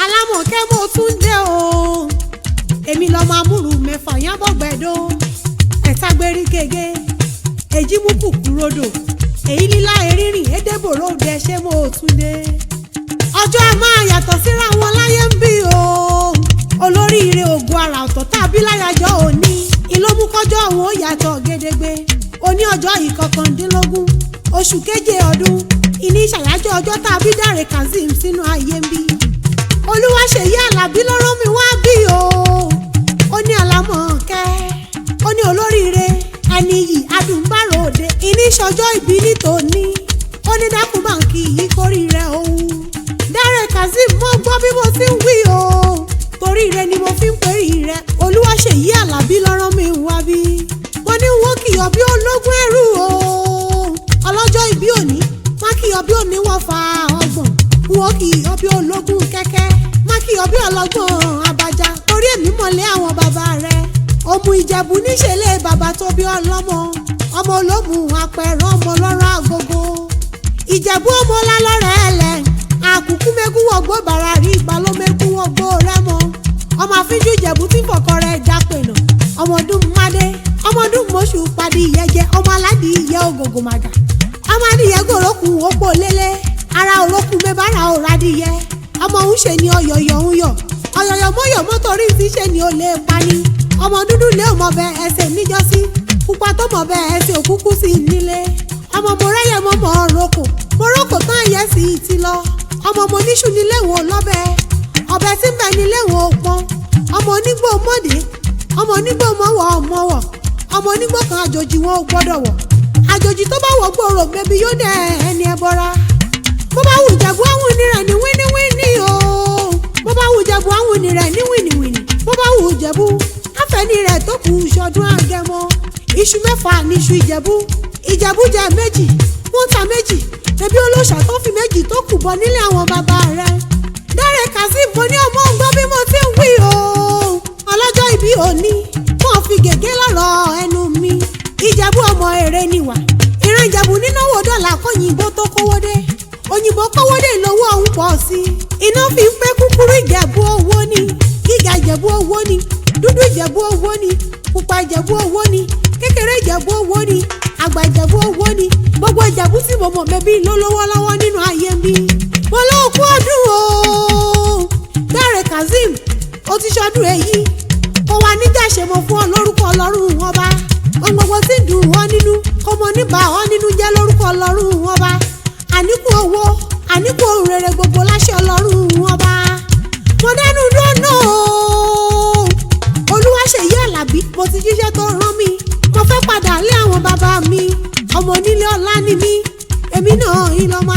Alámọ̀kẹ́, mo tún dé o. Èmi lọ́mọ amúrù mẹ́fà yánbọ̀gbẹ́dọ́ ẹ̀ta gbérí gègé, èjì mú kùkú rodò, èyí lílá erírìn édébòrò òde. Ṣé mo tún dé? Ọjọ́ a máa yàtọ̀ síra wọn láyé ń bí o. Olóríire ògo àrà ọ̀tọ̀ tàbí láyàjọ́ òní ìlómúkọ́jọ́ òun ó yàtọ̀ gédégbé. Òní ọjọ́ 19 oṣù keje ọdún ìní ìṣàyájọ́ ọjọ́ tàbí Dáre Kazeem sínú ayé ń bí. Olúwaṣèyí Àlàbí ló rán mi wá bí o. Ó ní Alámọ̀kẹ́, ó ní olóríire ẹni yìí adùnbárò òde ìní ìṣọjọ́ ìbí nítòní. Ó ní dákun báǹkì yìí kórìíra òun. Dáre Kazeem, mo gbọ́ bí mo ti ń wí o, torí rẹ ni mo fi ń perí rẹ. Olúwaṣèyí Àlàbí ló rán mi wá bí. Mo ní wọn kìyọ̀ bí ológun ẹrú o. Ọlọ́jọ́ ìbí òní, má kìyọ̀ bí òní wọ́n fa ọgbọ̀n, wọn kìyọ̀ bí ológun kẹ́kẹ́, má kìyọ̀ bí ọlọ́gbọ̀n abajà, torí èmi mọ̀lẹ́ àwọn bàbá rẹ. Òmù Ìjẹ̀bú níṣẹ̀lẹ̀ bàbá tó bí ọlọ́mọ, ọmọ olómù apẹ̀rẹ̀, ọmọ ọlọ́rọ̀ àgógó Ìjẹ̀bú, ọmọ ọlálọ́rẹ̀ ẹlẹ̀ àkùkù mẹ́kún wọ̀gbọ́ bàrà rí ìbálòmẹ́kún wọ̀gbọ́ rẹ́mọ, ọmọ àfíjú Ìjẹ̀bú tí fọkọ rẹ̀ jápẹ̀nà, ọmọdún mádé, ọmọdún mọ́ṣù padì ìyẹ́jẹ, ọmọ aládìí ìyẹ́ ògògò màgà, ọmọ adìyẹ gòrókùn òpó lélẹ̀ ara òrókùn mẹ́bàárà òrádìyẹ, ọmọ òun ṣe ni ọyọ̀yọ̀ ń yọ̀ ọ̀yọ̀yọ̀ mọ́yọ̀ mọ́tòrí ti ṣe ni ó lè pani, ọmọ dúdú lé ọmọ bẹ ẹsẹ̀ níjọ́sí, pupa tó mọ̀ bẹ ẹsẹ̀ òkúkú sí nílé, ọmọ mo rẹ́yẹ̀ mọ́ mọ́ roko mo roko tán ẹ̀yẹ sì ti lọ, ọmọ mo níṣu nílé wo lọ́bẹ̀ ọbẹ̀ tí ń bẹ nílé wo pọ́n, ọmọ onígbò mọ́dé, ọmọ onígbò mọ́wọ́ mọ́wọ́, ọmọ onígbò kan àjòjì wọn ò gbọ́dọ̀ wọ̀, àjòjì tó bá wọ̀ gbòòrò bẹ́bí yóò dẹ̀ ẹni ẹ bọ́ra. Bó bá wù Ìjẹ̀bú àwọn onírẹ̀ ní wíníwíní o, bó bá wù Ìjẹ̀bú àwọn onírẹ̀ ní wìnìwìnì, bó bá wù Ìjẹ̀bú àfẹ́ni rẹ̀ tó kù ṣọdún àgẹmọ. Iṣu mẹ́fà níṣu Ìjẹ̀bú. Ìjẹ̀bú jẹ méjì, wọ́n ta méjì, ẹbí olóòṣà tó fi méjì tó kù bọ nílé àwọn bàbá rẹ̀. Dáre Kazeem, mo ní ọmọ ń gbọ́ bí mo ti ń wí o. Ọlọ́jọ́ ìbí òní, wọ́n fi gègé lọ́rọ̀ ẹnu mi. Ìjẹ̀bú ọmọ èrè níwà, ìran Ìjẹ̀bú nínáwó dọ́là kọ́yìnbó tó kówó dé, òyìnbó kówó dé lówó ọ̀hún pọ̀ sí i. Iná fi ń pẹ́ kúkúrú Ìjẹ̀bú owó ni, gíga Ìjẹ̀bú owó ni, dúdú Ìjẹ̀bú owó ni, pupa Ìjẹ̀bú owó ni, kékeré Ìjẹ̀bú owó ni, àgbà Ìjẹ̀bú owó ni. Gbogbo Ìjẹ̀bú tí mo mọ̀ mẹ́bí ló lówó lọ́wọ́ nínú ayé mi. Mo lóò kú ọdún o. Dáre Kazeem, ó ti ṣọdún èyí kó wa níjà ṣe mo fún ọ lórúkọ Ọlọ́run ọba. Ohun gbogbo tí ń dùn ọ́ nínú kó mọ níbà ọ́ nínú jẹ́ lórúkọ Ọlọ́run ọba. Àníkù owó, àníkù ohun rere gbogbo láṣẹ Ọlọ́run ọba. Mo dánú dúró o. Olúwaṣèyí Àlàbí, mo ti jíṣẹ́ tó rán mi, mo fẹ́ padà lé àwọn bàbá mi. Ọmọ onílé ọlá ni mí, èmi náà ìlọmọ.